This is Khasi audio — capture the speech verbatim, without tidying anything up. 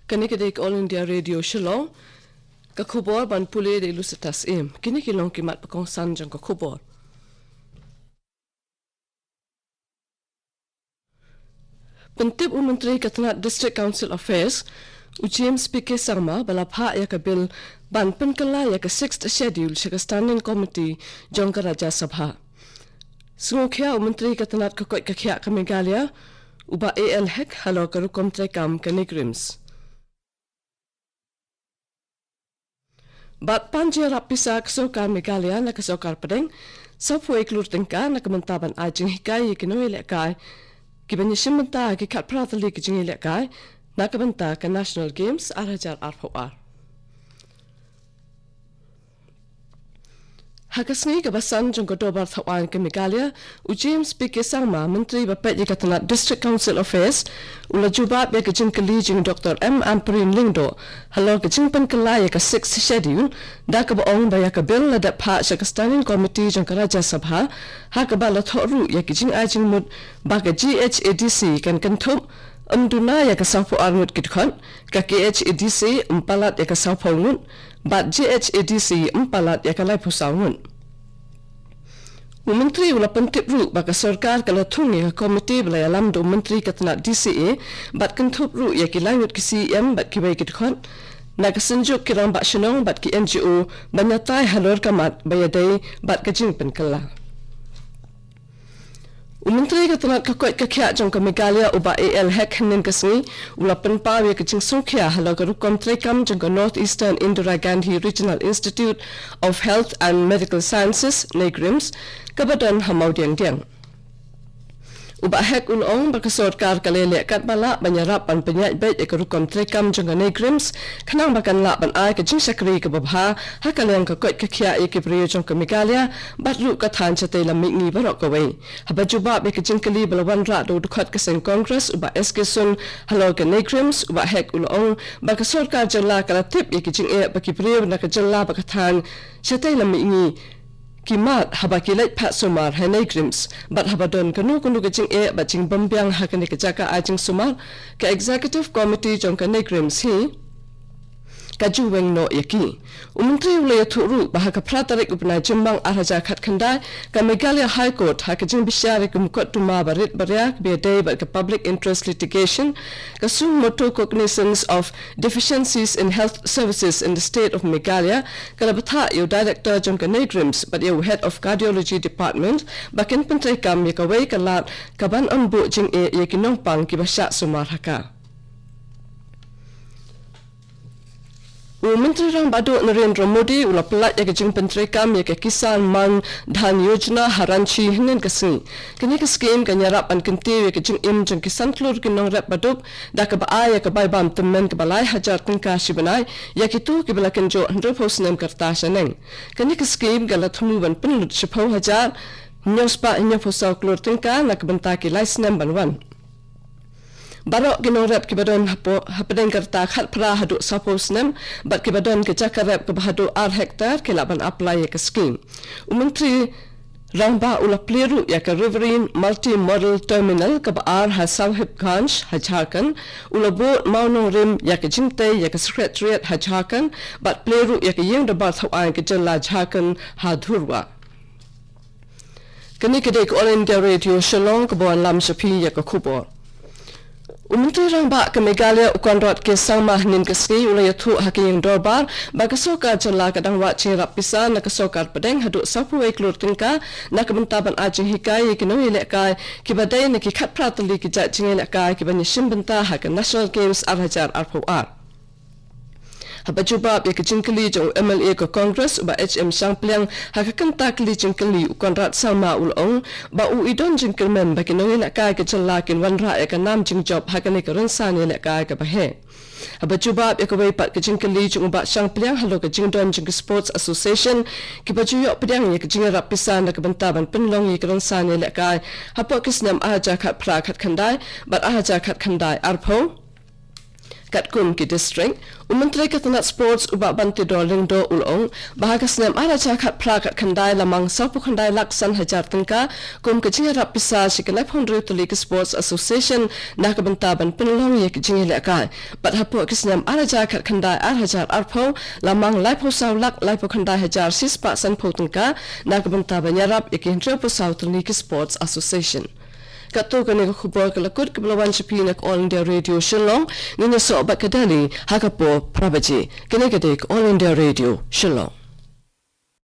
Kane ka dei ka All India Radio Shillong. Ka khubor ban pule da i Lucitas Im. Kine ki long ki mat ba kongsan jong ka khubor. Pyntip u Myntri ka tnat District Council Affairs, u James P K Sangma, ba la phah ïa ka bill ban pynkylla ïa ka Sixth Schedule sha ka Standing Committee jong ka Rajya Sabha. Sngewkhia u Myntri ka tnat ka koit ka khiah ka Meghalaya, u Bah A L Hek, halor ka rukom treikam ka NEIGRIHMS. Bad pan jingïarap pisa ka sorkar Meghalaya na ka sorkar pdeng, sawphew klur tyngka na ka bynta ban ai jinghikai ïa ki nongïalehkai kiban ïashim bynta ha ki khatphra tylli ki jingïalehkai na ka bynta ka National Games ar hajar arphew ar. Ha ka sngi kaba san jong ka Dorbar Thawaiñ ka Meghalaya, u James P K Sangma, Myntri ba peit ïa ka tnat District Council Affairs, u la jubab ïa ka jingkylli jong u Doctor M Ampareen Lyngdoh halor ka jingpynkylla ïa ka Sixth Schedule, da kaba ong ba ïa ka bill la dep phah sha ka Standing Committee jong ka Rajya Sabha, ha kaba la thoh ruh ïa ki jingai jingmut ba ka G H A D C kan kynthup, ym duna ïa ka sawphew ar ngut ki dkhot, ka K H A D C ym palat ïa ka sawphew ngut, bad G H A D C ym palat ïa ka laiphew saw ngut. U Myntri u la pyntip ruh ba ka sorkar ka la thung ïa ka komiti ba la ïalam da u Myntri ka tnat D C A, bad kynthup ruh ïa ki lai ngut ki C E M bad kiwei ki dkhot na ka Synjuk ki Rangbah Shnong bad ki N G O ban ïatai halor ka mat ba ïadei bad ka jingpynkylla. U Myntri ka tnat ka koit ka khiah jong ka Meghalaya, u Bah A L Hek, hynnin ka sngi u la pynpaw ïa ka jingsngewkhia halor ka rukom treikam jong ka North Eastern Indira Gandhi Regional Institute of Health and Medical Sciences, NEIGRIHMS, kaba don ha Mawdiangdiang. U Bah Hek u la ong ba ka sorkar ka la ïaleh katba lah ban ïarap ban pynïaid beit ïa ka rukom treikam jong ka NEIGRIHMS, khnang ba kan lah ban ai ka jingshakri kaba bha ha ka liang ka koit ka khiah ïa ki briew jong ka Meghalaya bad ruh ka thaiñ shatei lam mihngi baroh kawei. Haba jubab ïa ka jingkylli ba la wanrah da u dkhot ka seng Congress, u Bah S K Sun, halor ka NEIGRIHMS, u Bah Hek u la ong ba ka sorkar jylla ka la tip ïa ki jingeh ba ki briew na ka jylla bad ka thaiñ shatei lam mihngi ki mad haba ki leit phah sumar ha NEIGRIHMS, bad haba don kano kano ka jingeh bad jingbymbiang ha kane ka jaka ai jingsumar, ka Executive Committee jong ka NEIGRIHMS hi ka ju weng noh ïa ki. U Myntri u la ïathuh ruh ba ha ka phra tarik u bnai Jymmang ar hajar khatkhyndai, ka Meghalaya High Court, ha ka jingbishar ïa ka mukotduma barit baria kaba ïadei bad ka Public Interest Litigation, ka Suo Motu Cognizance of Deficiencies in Health Services in the State of Meghalaya, ka la bthah ïa u Director jong ka NEIGRIHMS bad ïa u Head of Cardiology Department ba kin pyntreikam ïa kawei ka lad kaban ym buh jingeh ïa ki nongpang kiba shah sumar ha ka. U Myntri Rangbah Duh Narendra Modi u la pyllait ïa ka jingpyntreikam ïa ka Kisan Man Dhan Yojana ha Ranchi hynnin ka sngi. Kane ka skhim kan ïarap ban kyntiew ïa ka jingim jong ki san klur ki nongrep baduk, da kaba ai ïa ka bai bam tymmen kaba lai hajar tyngka shi bnai ïa kito kiba la kynjoh hynriewphew snem ka rta shaneng. Kane ka skhim ka la thmu ban pynlut shiphew hajar hynñiew spah hynñiewphew saw klur tyngka na ka bynta ki lai snem ban wan. Baroh ki nongrep kiba don hapoh, hapdeng ka rta khatphra haduh sawphew snem bad kiba don ka jaka rep kaba haduh ar hektar ki lah ban apply ïa ka skhim. U Myntri Rangbah u la plie ruh ïa ka Riverine Multimodal Terminal kaba ar ha Sahibganj ha Jharkhand, u la bud mawnongrim ïa ka jingtei ïa ka Secretariat ha Jharkhand, bad plie ruh ïa ka Ïing Dorbar Thawaiñ ka jylla Jharkhand ha Dhurwa. Kane ka dei ka All India Radio Shillong kaba wanlam sha phi ïa ka khubor. U Myntri Rangbah ka Meghalaya, u Conrad K Sangma, hynnin ka sngi u la ïathuh ha ka Ïing Dorbar ba ka sorkar jylla ka dang wad jingïarap pisa na ka sorkar pdeng haduh sawphew wei klur tyngka na ka bynta ban ai jinghikai ïa ki nongïalehkai kiba dei na ki khatphra tylli ki jait jingïalehkai kiban ïashim bynta ha ka National Games ar hajar arphew ar. Haba jubab ïa ka jingkylli jong u M L A ka Congress, u Bah H M Shangpliang, ha ka kynta kylli jingkylli, u Conrad Sangma u la ong ba u i don jingkyrmen ba ki nongïalehkai ka jylla kin wanrah ïa ka nam jingjop ha kane ka rynsan ïalehkai kaba heh. Haba jubab ïa kawei pat ka jingkylli jong u Bah Shangpliang halor ka jingdon jong ka Sports Association kiba ju ïoh pdiang ïa ka jingïarap pisa na ka bynta ban pynlong ïa ka rynsan ïalehkai hapoh ki snem ar hajar khatphra khatkhyndai bad ar hajar khatkhyndai arphew, Katkum ki district, u Myntri ka tnat Sports u Bah Banteidor Lyngdoh u la ong ba ha ka snem ar hajar khatphra khatkhyndai la mang sawphew khyndai lak san hajar tyngka kum ka jingïarap pisa sha ki laiphew hynriew tylli ki Sports Association na ka bynta ban pynlong ïa ki jingïalehkai. Bad hapoh ki snem ar hajar khatkhyndai ar hajar arphew la mang laiphew saw lak laiphew khyndai hajar shispah sanphew tyngka na ka bynta ban ïarap ïa ki hynriewphew saw tylli ki Sports Association. Katto katne ka khubor ka la kut kaba la wan sha phi na ka All India Radio Shillong. Ngin ïasoh bad ka Delhi ha ka por phra baje. Kane ka dei ka All India Radio Shillong.